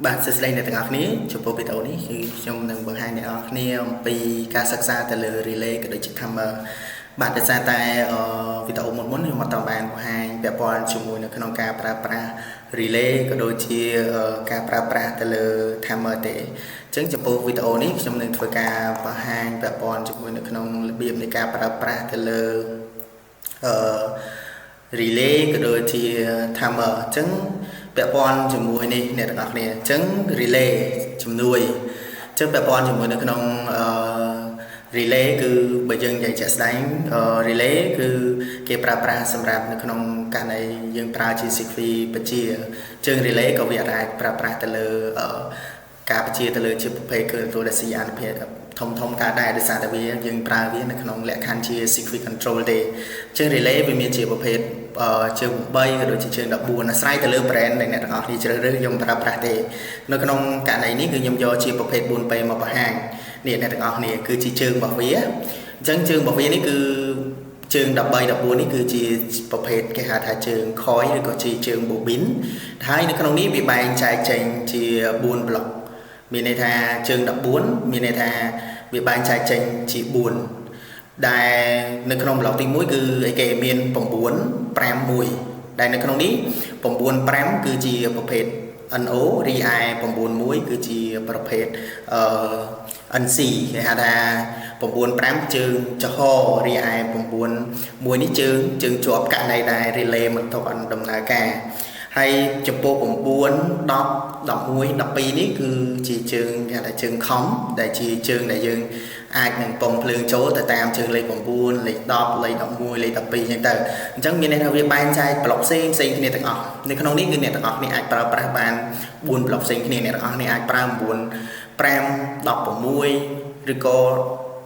បាទសួស្តីអ្នកទាំងអស់គ្នាចំពោះវីដេអូនេះគឺខ្ញុំនឹងបង្ហាញអ្នកទាំងអស់គ្នាអំពីការសិក្សាទៅលើ relay ក៏ដូចជា timer បាទដោយសារតែវីដេអូមុនមុនខ្ញុំអត់តបានបង្ហាញពាក់ព័ន្ធជាមួយនៅក្នុងការប្រើប្រាស់ relay ក៏ដូចជាការប្រើប្រាស់ទៅលើ timer ទេអញ្ចឹងចំពោះវីដេអូនេះខ្ញុំនឹងធ្វើការបង្ហាញពាក់ព័ន្ធជាមួយនៅក្នុងរបៀបនៃការប្រើប្រាស់ទៅលើអឺ relay ក៏ដូចជា timer អញ្ចឹងពាក់ព័ន្ធជាមួយនេះអ្នកទាំងអស់គ្នាអញ្ចឹង relay ជំនួយអញ្ចឹងពាក់ព័ន្ធជាមួយនៅក្នុងអឺ relay គឺបើយើងនិយាយជាក់ស្ដែង relay គឺគេប្រើប្រាស់សម្រាប់នៅក្នុងករណីយើងប្រើជា circuit បញ្ជាជើង relay ក៏វាអាចប្រើប្រាស់ទៅលើការបញ្ជាទៅលើជាប្រភេទគ្រឿងទទួលដែលស៊ីអានុភាពធំធំកើតដែរដោយសារតែវាយើងប្រើវានៅក្នុងលក្ខខណ្ឌជា circuit control ទេអញ្ចឹង relay វាមានជាប្រភេទជើង8ក៏ដូចជាជើង14អាស្រ័យទៅលើ brand ដែលអ្នកទាំងអស់គ្នាជ្រើសរើសយកប្រើប្រាស់ទេនៅក្នុងករណីនេះគឺខ្ញុំយកជាប្រភេទ 4P មកបង្ហាញនេះអ្នកទាំងអស់គ្នាគឺជាជើងរបស់វាអញ្ចឹងជើងរបស់វានេះគឺជើង13 14នេះគឺជាប្រភេទគេហៅថាជើង coil ឬក៏ជាជើង bobine ហើយនៅក្នុងនេះវាបែងចែកចេញជា4ប្លុកមានន័យថាជើង14មានន័យថាវាបែងចែកចេញជា4ដែលនៅក្នុងប្លុកទី1គឺអីគេមាន9 5 1ដែលនៅក្នុងនេះ9 5គឺជាប្រភេទ NO រីឯ91គឺជាប្រភេទអឺ NC គេហៅថា95ជើងចំហរីឯ91នេះជើងជើងជាប់ករណីដែល relay មិនទាន់ដំណើរការហើយចំពោះ9 10 11 12នេះគឺជាជើងគេហៅថាជើងខំដែលជាជើងដែលយើងអាចនឹងពងភ្លើងចូលទៅតាមជើងលេខ9លេខ10លេខ11លេខ12អញ្ចឹងទៅអញ្ចឹងមានន័យថាវាបែងចែកប្លុកផ្សេងផ្សេងគ្នាទាំងអស់នៅក្នុងនេះគឺអ្នកទាំងអស់គ្នាអាចប្រើប្រាស់បាន4ប្លុកផ្សេងគ្នាអ្នកទាំងអស់គ្នាអាចប្រើ9 5 16ឬក៏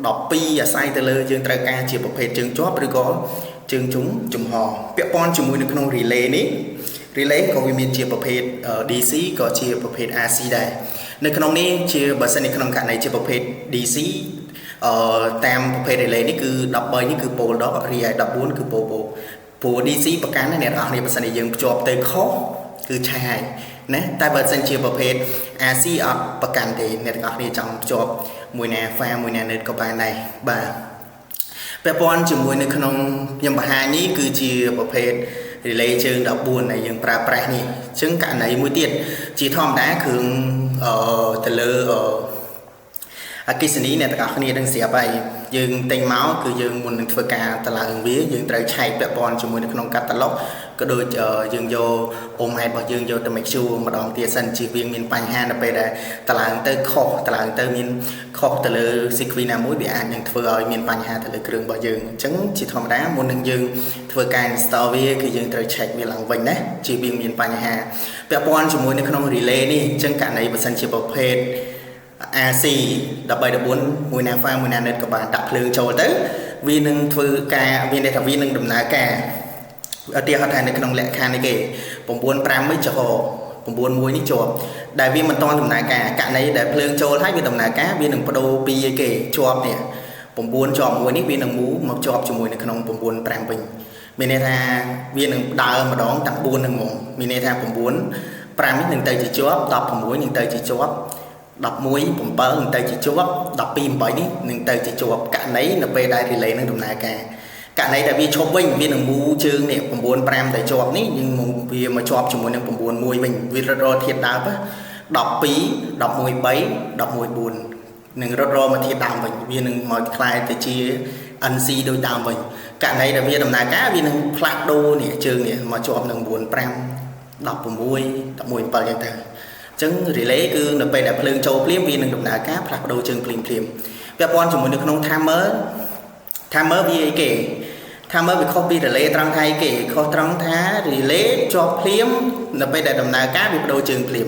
12អាស្រ័យទៅលើយើងត្រូវការជាប្រភេទជើងជាប់ឬក៏ជើងជុំចំហពាក់ព័ន្ធជាមួយនៅក្នុង relay នេះ relay ក៏វាមានជាប្រភេទ DC ក៏ជាប្រភេទ AC ដែរនៅក្នុងនេះជាបើសិននៅក្នុងករណីជាប្រភេទ DC អឺតាមប្រភេទ relay នេះគឺ13នេះគឺ pole ដករីឯ14គឺ pole បូកព្រោះ DC ប្រកាន់ណាអ្នកនរគ្នាបើសិនជាយើងភ្ជាប់ទៅខុសគឺឆេះហើយណាតែបើសិនជាប្រភេទ AC អត់ប្រកាន់ទេអ្នកទាំងអស់គ្នាចង់ភ្ជាប់មួយណា phase មួយណា neutre ក៏បានដែរបាទពាក់ព័ន្ធជាមួយនៅក្នុងខ្ញុំបង្ហាញនេះគឺជាប្រភេទ relay ជើង14ដែលយើងប្រើប្រាស់នេះអញ្ចឹងករណីមួយទៀតជាធម្មតាគ្រឿងអឺទៅលើអឺអគ្គិសនីអ្នកទាំងអស់គ្នាដឹងស្រាប់ហើយយើងទិញមកគឺយើងមុននឹងធ្វើការតឡើងវាយើងត្រូវឆែកពាក់ព័ន្ធជាមួយនៅក្នុងកាតាឡុកក៏ដូចយើងយកអូម៉ែតរបស់យើងយកទៅ make sure ម្ដងទៀតសិនជៀសវាងមានបញ្ហានៅពេលដែលតឡើងទៅខុសតឡើងទៅមានខុសទៅលើ circuit ណាមួយវាអាចនឹងធ្វើឲ្យមានបញ្ហាទៅលើគ្រឿងរបស់យើងអញ្ចឹងជាធម្មតាមុននឹងយើងធ្វើការ install វាគឺយើងត្រូវ check វាឡើងវិញណាជៀសវាងមានបញ្ហាពាក់ព័ន្ធជាមួយនៅក្នុង relay នេះអញ្ចឹងករណីបើសិនជាប្រភេទ AC 13 14មួយណា phase មួយណា neutre ក៏បានដាក់ភ្លើងចូលទៅវានឹងធ្វើការមានន័យថាវានឹងដំណើរការឧទាហរណ៍ថានៅក្នុងលក្ខខណ្ឌនេះគេ9 5នេះចំហ9 1នេះជាប់ដែលវាមិនទាន់ដំណើរការករណីដែលភ្លើងចូលហើយវាដំណើរការវានឹងបដូរពីអីគេជាប់នេះ9ជាប់1នេះវានឹងមូមកជាប់ជាមួយនៅក្នុង9 5វិញមានន័យថាវានឹងដើរម្ដងទាំង4នឹងហ្មងមានន័យថា9 5នេះនឹងទៅជាជាប់16នឹងទៅជាជាប់11 7នឹងទៅជាជាប់12 8នេះនឹងទៅជាជាប់ករណីនៅពេលដែល relay នឹងដំណើរការករណីដែលវាឈប់វិញវានឹងមូជើងនេះ9 5ដែលជាប់នេះយើងវាមកជាប់ជាមួយនឹង9 1វិញវារត់រធាតុដើម12 11 3 11 4នឹងរត់រមកធាតុដើមវិញវានឹងមកក្លាយទៅជា NC ដូចដើមវិញករណីដែលវាដំណើរការវានឹងផ្លាស់ដូរនេះជើងនេះមកជាប់នឹង9 5 16 11 7ចឹងទៅអញ្ចឹង relay គឺនៅពេលដែលភ្លើងចូលភ្លាមវានឹងដំណើរការផ្លាស់ប្ដូរជើងភ្លាមភ្លាមពាក់ព័ន្ធជាមួយនៅក្នុង timer timer វាអីគេ timer វាខុសពី relay ត្រង់ថាអីគេខុសត្រង់ថា relay ជាប់ភ្លាមនៅពេលដែលដំណើរការវាបដូរជើងភ្លាម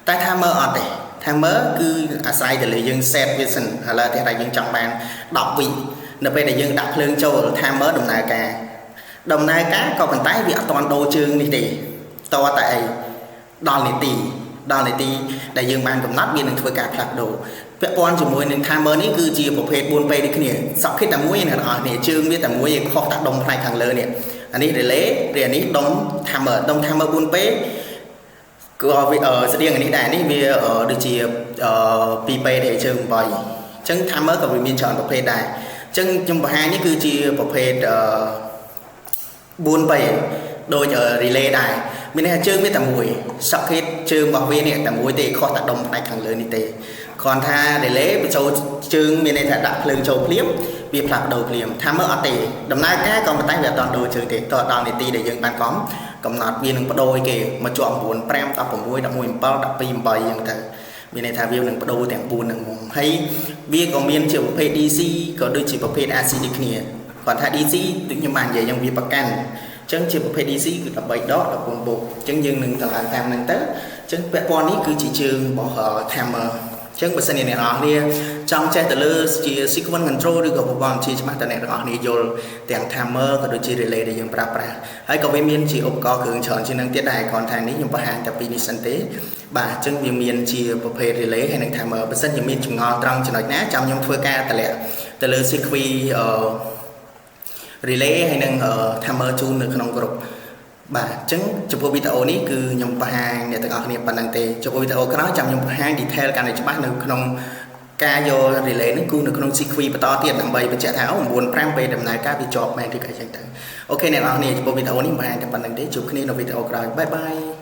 តែ timer អត់ទេ timer គឺអាស្រ័យទៅលើយើង set វាសិនឥឡូវតែយើងចង់បាន10វិនៅពេលដែលយើងដាក់ភ្លើងចូល timer ដំណើរការដំណើរការក៏ប៉ុន្តែវាអត់ទាន់ដូរជើងនេះទេតតែអីដល់នាទីដល់នាទីដែលយើងបានកំណត់វានឹងធ្វើការផ្លាស់ប្ដូរពាក់ព័ន្ធជាមួយនឹង timer នេះគឺជាប្រភេទ 4P ដូចគ្នា socket តែមួយអ្នកនរគ្នាជើងវាតែមួយឯងខុសតែដុំផ្នែកខាងលើនេះអានេះ relay ឬអានេះដុំ timer ដុំ timer 4P ក៏វាស្តៀងនេះដែរនេះវាដូចជា2 P ទេជើង8អញ្ចឹង timer ក៏វាមានច្រើនប្រភេទដែរអញ្ចឹងខ្ញុំបង្ហាញនេះគឺជាប្រភេទ4 P ដូច relay ដែរមានន័យថាជើងវាតែមួយ socket ជើងរបស់វានេះតែមួយទេខុសតែដុំផ្នែកខាងលើនេះទេគ្រាន់ថា relay បញ្ចូលជើងមានន័យថាដាក់ភ្លើងចូលភ្លាមវាផ្លាស់ប្ដូរភ្លាម timer អត់ទេដំណើរការក៏ប៉ុន្តែវាអត់ដល់ដូរជើងទេតដល់នាទីដែលយើងបានកំណត់វានឹងបដូរឲ្យគេមកជាប់9 5 16 11 7 12 8អញ្ចឹងទៅមានន័យថាវានឹងបដូរទាំង4នឹងហ្មងហើយវាក៏មានជាប្រភេទ DC ក៏ដូចជាប្រភេទ AC ដូចគ្នាគាត់ថា DC ដូចខ្ញុំបាននិយាយយ៉ាងវាប្រកាន់អញ្ចឹងជាប្រភេទ DC គឺ13ដក14បូកអញ្ចឹងយើងនឹងតម្លើងតាមហ្នឹងទៅអញ្ចឹងពាក់ព័ន្ធនេះគឺជាជើងរបស់ timer អញ្ចឹងបើសិនជាអ្នកនរគ្នាចង់ចេះទៅលើជា sequence control ឬក៏ប្រព័ន្ធជាច្បាស់តើអ្នកទាំងអស់គ្នាយល់ទាំង timer ក៏ដូចជា relay ដែលយើងប្រើប្រាស់ហើយក៏វាមានជាឧបករណ៍គ្រឿងច្រើនជាងនឹងទៀតដែរគ្រាន់តែនេះខ្ញុំបង្ហាញតែពីរនេះសិនទេបាទអញ្ចឹងវាមានជាប្រភេទ relay ហើយនិង timer បើសិនជាមានចម្ងល់ត្រង់ចំណុចណាចាំខ្ញុំធ្វើការតម្លាក់ទៅលើ circuit relay ហើយនិង timer ជូននៅក្នុងក្រុមបាទអញ្ចឹងចំពោះវីដេអូនេះគឺខ្ញុំបង្ហាញអ្នកទាំងអស់គ្នាប៉ុណ្្នឹងទេចំពោះវីដេអូក្រោយចាំខ្ញុំបង្ហាញ detail កាន់តែច្បាស់នៅក្នុងការយក relay នេះគូនៅក្នុង circuit បន្តទៀតដើម្បីបញ្ជាក់ថាអូ95ពេលដំណើរការវាជាប់មែនឬក៏អីចឹងទៅOK អ្នកនរគ្នាចំពោះវីដេអូនេះបង្ហាញតែប៉ុណ្្នឹងទេជួបគ្នានៅវីដេអូក្រោយ bye bye.